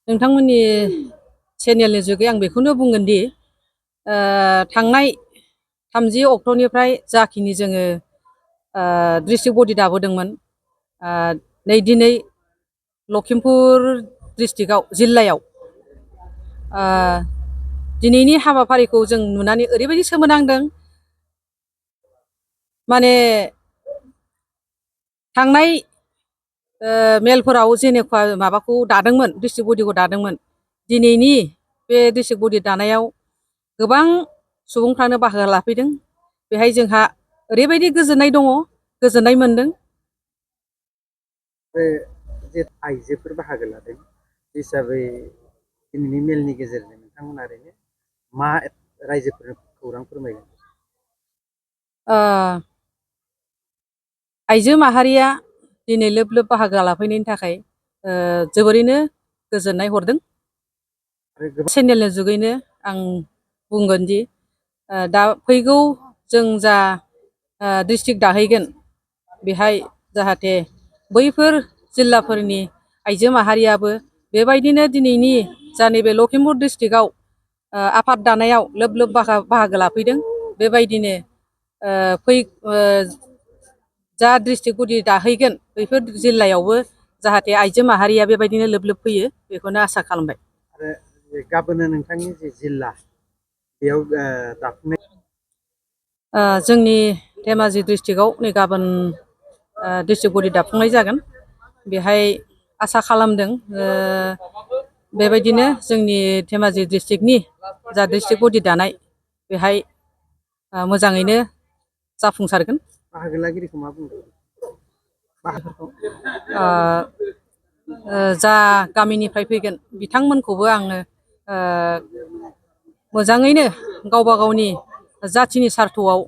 नोंथांमोननि चेनेलनि जुगै आं बेखौनो बुंगोन दि थांनाय 30 अक्ट'निफ्राय जाखिनि जोङो डिस्ट्रिक्ट बडि दाबोदोंमोन नै दिनै लखिमपुर डिस्ट्रिक्टआव जिल्लायाव दिनैनि हाबाफारिखौ जों नुनानै ओरैबायदि सोमोनांदों माने थांनाय मेलफोराव जेनेखा माबाखौ दादोंमोन डिस्ट्रिक्ट बडिखौ दादोंमोन दिनैनि बे डिस्ट्रिक्ट बडि दानायाव गोबां सुबुंफ्रानो बाहागो लाफैदों बेहाय जोंहा ओरैबायदि गोजोननाय दङ गोजोननाय मोनदों जे आइजोफोर बाहागो लादों हिसाबै दिनैनि मेलनि गेजेरजों नोंथांमोना ओरैनो मा रायजोफोरनो खौरां फोरमायगोन आइजो माहारिया दिनै लोब लोब बाहागो लाफैनायनि थाखाय जोबोरैनो गोजोननाय हरदों चेनेलनि जुगैनो आं बुंगोन दि दा फैगौ जों जा डिस्ट्रिक्ट दाहैगोन बेहाय जाहाथे बैफोर जिल्लाफोरनि आइजो माहारियाबो बेबायदिनो दिनैनि जा नैबे लखिमपुर डिस्ट्रिक्टआव आफाद दानायाव लोब लोब बाहागो लाफैदों बेबायदिनो जा डिस्ट्रिक्ट बडि दाहैगोन बैफोर जिल्लायावबो जाहाथे आइजो माहारिया बेबायदिनो लोब लोब फैयो बेखौनो आसा खालामबाय आरो गाबोनो नोंथांनि जे जिल्ला बेयाव दाफुंनाय जोंनि धेमाजि डिस्ट्रिक्टआव नै गाबोन डिस्ट्रिक्ट बडि दाफुंनाय जागोन बेहाय आसा खालामदों बेबायदिनो जोंनि धेमाजि डिस्ट्रिक्टनि जा डिस्ट्रिक्ट बडि दानाय बेहाय मोजाङैनो जाफुंसारगोन बाहागो लागिरिखौ मा बुंदों जा गामिनिफ्राय फैगोन बिथांमोनखौबो आङो मोजाङैनो गावबा गावनि जाथिनि सार्थआव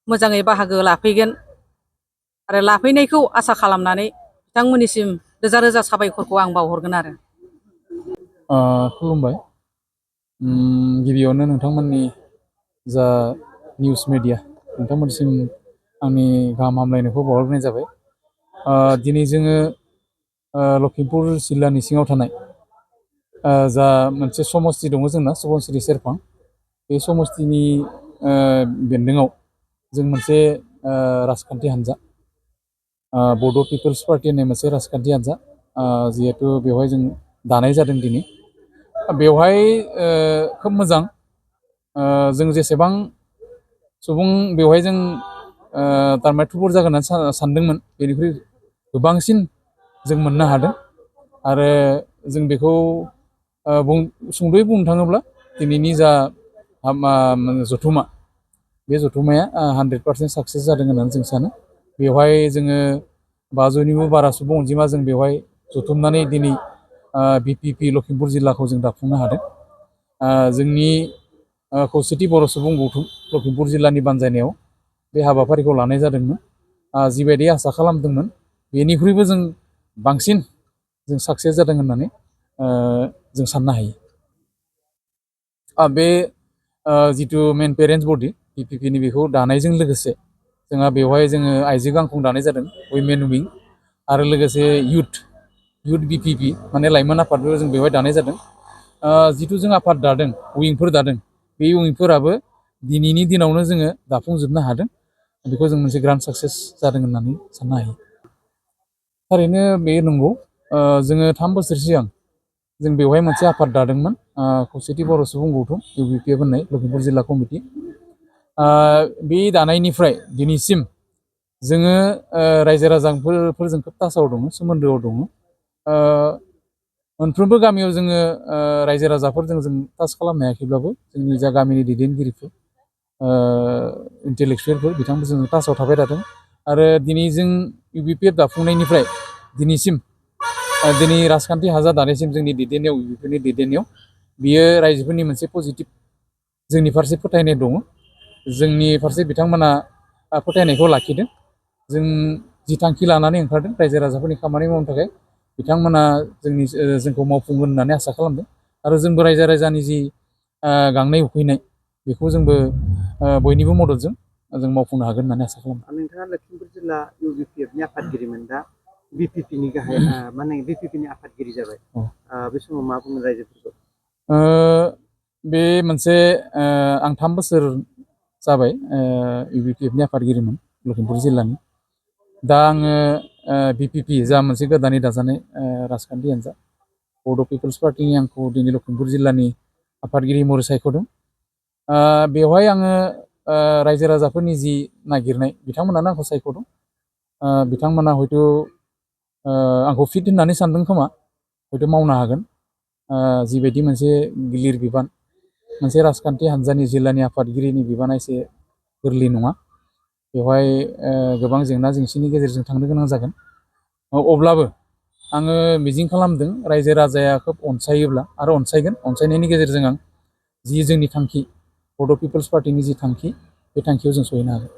मोजाङै बाहागो लाफैगोन आरो लाफैनायखौ आसा खालामनानै बिथांमोननिसिम रोजा रोजा साबायखरखौ आं बावहरगोन आरो खुलुमबाय गिबियावनो नोंथांमोननि जा निउस मिडिया नोंथांमोनसिम आंनि गाहाम हामलायनायखौ बावहरग्रोनाय जाबाय दिनै जोङो लखिमपुर जिल्लानि सिङाव थानाय जा मोनसे समस्ति दङ जोंना सुबनसिरि सेरफां बे समस्तिनि बेन्दोङाव जों मोनसे राजखान्थि हान्जा बड' पिपल्स पार्टि होननाय मोनसे राजखान्थि हान्जा जिहेथु बेवहाय जों दानाय जादों दिनै बेवहाय खोब मोजां जों जेसेबां सुबुं बेवहाय जों थारमाने थुबुर जागोन होननानै सानदोंमोन बेनिख्रुइ गोबांसिन जों मोननो हादों आरो जों बेखौ सुंद'यै बुंनो थाङोब्ला दिनैनि जा जथुमा बे जथुमाया 100% साक्सेस जादों होननानै जों सानो बेवहाय जोङो 500निबो बारा सुबुं अनजिमा जों बेवहाय जथुमनानै दिनै बिपिपि लखिमपुर जिल्लाखौ जों दाफुंनो हादों जोंनि खौसेथि बर' सुबुं गौथुम लखिमपुर जिल्लानि बानजायनायाव बे हाबाफारिखौ लानाय जादोंमोन जिबायदि आसा खालामदोंमोन बेनिख्रुइबो जों बांसिन जों साक्सेस जादों होननानै जों साननो हायो बे जिथु मेन पेरेन्टस बडि बिपिपिनि बेखौ दानायजों लोगोसे जोंहा बेवहाय जोङो आइजो गांखं दानाय जादों उइमेन विं आरो लोगोसे युथ बिपिपि माने लाइमोन आफादबो जों बेवहाय दानाय जादों जिथु जों आफाद दादों विंफोर दादों बे विंफोराबो दिनैनि दिनावनो जोङो दाफुंजोबनो हादों बेखौ जों मोनसे ग्रान्ड साक्सेस जादों होननानै साननो हायो थारैनो बे नंगौ जोङो 3 बोसोर सिगां जों बेवहाय मोनसे आफाद दादोंमोन खौसेथि बर' सुबुं गौथुम इउबिपिएफ होननाय लखिमपुर जिल्ला कमिटि बे दानायनिफ्राय दिनैसिम जोङो रायजो राजाफोरजों खोब टाचाव दङ सोमोन्दोआव दङ मोनफ्रोमबो गामियाव जोङो रायजो राजाफोरजों जों टाच खालामनो हायाखैब्लाबो जोंनि जा गामिनि दैदेनगिरिफोर इन्टेलेक्सुयेलफोर बिथांमोनजों टाचाव थाबाय थादों आरो दिनै जों इउबिपिएफ दाफुंनायनिफ्राय दिनैसिम दिनै राजखान्थि हान्जा दानायसिम जोंनि दैदेननायाव इउबिपिएफनि दैदेननायाव बियो रायजोफोरनि मोनसे पजिटिभ जोंनि फारसे फोथायनाय दङ जोंनि फारसे बिथांमोना फोथायनायखौ लाखिदों जों जि थांखि लानानै ओंखारदों रायजो राजाफोरनि खामानि मावनो थाखाय बिथांमोना जोंखौ मावफुंगोन होननानै आसा खालामदों आरो जोंबो रायजो राजानि जि गांनाय उखैनाय बेखौ जोंबो बयनिबो मददजों जों मावफुंनो हागोन होननानै आसा खालामदों नोंथाङा लखिमपुर जिल्ला इउबिपिएफनि आफादगिरिमोन दा बिपिपिनि गाहाय माने बिपिपिनि आफादगिरि जाबाय बे समाव मा बुङो रायजोफोरखौ? बे मोनसे आं 3 बोसोर जाबाय इउबिपिएफनि आफादगिरिमोन लखिमपुर जिल्लानि। दा आङो बिपिपि जा मोनसे गोदानै दाजानाय राजखान्थि हान्जा बड' पिपल्स पार्टिनि आंखौ दिनै लखिमपुर जिल्लानि आफादगिरि महरै सायख'दों। बेवहाय आङो रायजो राजाफोरनि जि नागिरनाय बिथांमोनानो आंखौ सायख'दों। बिथांमोना हयथ' आंखौ फिट होननानै सानदों खोमा, हयथ' मावनो हागोन। जिबायदि मोनसे गिलिर बिबान, मोनसे राजखान्थि हान्जानि जिल्लानि आफादगिरिनि बिबाना एसे गोरलै नङा। बेवहाय गोबां जेंना जेंसिनि गेजेरजों थांनो गोनां जागोन। अब्लाबो आङो मिजिं खालामदों रायजो राजाया खोब अनसायोब्ला आरो अनसायगोन, अनसायनायनि गेजेरजों आं जि जोंनि थांखि बड' पिपल्स पार्टिनि जि थांखि, बे थांखियाव जों सहैनो हागोन।